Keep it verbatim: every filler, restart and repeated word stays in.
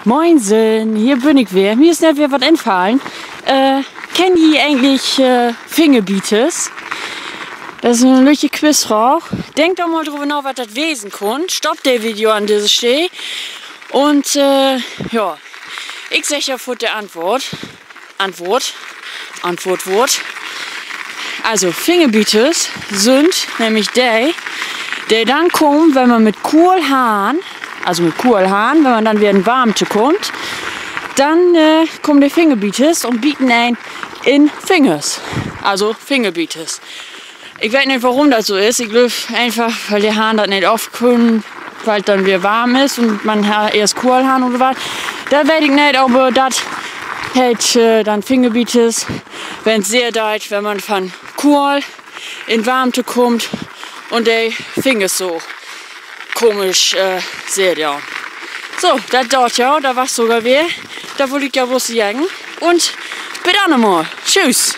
Moinsen, hier bün ik weer. Mi is net weer wat infallen. Kennt ji egentlich Fingerbieters? Dat is 'n lüttje Quizfraag. Denkt doch mal dröver na, wat dat wesen kunn. Stoppt de Video an disse Steed. Un ja, ik segg ja foorts de Antwoort. Antwoort. Antwoort, Woort. Also, Fingerbieters sünd nämlich de, de denn kaamt, wenn man mit koll Hannen, also mit koll Hannen, wenn man denn weer in Warmte kummt, denn kaamt de Fingerbieters un bieten een in Fingers. Also Fingerbieters. Ik weet nich, worüm dat so is. Ik glööv eenfach, wiel de Hannen dat neet af köönt, wiel 't denn weer warm is un man hett eerst koll Hannen oder wat. Dat weet ik neet, aver dat heet denn Fingerbieters, wenn 't sehr deit, wenn man von koll in Warmte kummt un de Fingers so komisch sehr doot. So, dat doot ja, dat was sogor weer. Dat wull ik ja bloots seggen. Un bit annermal. Tschüss.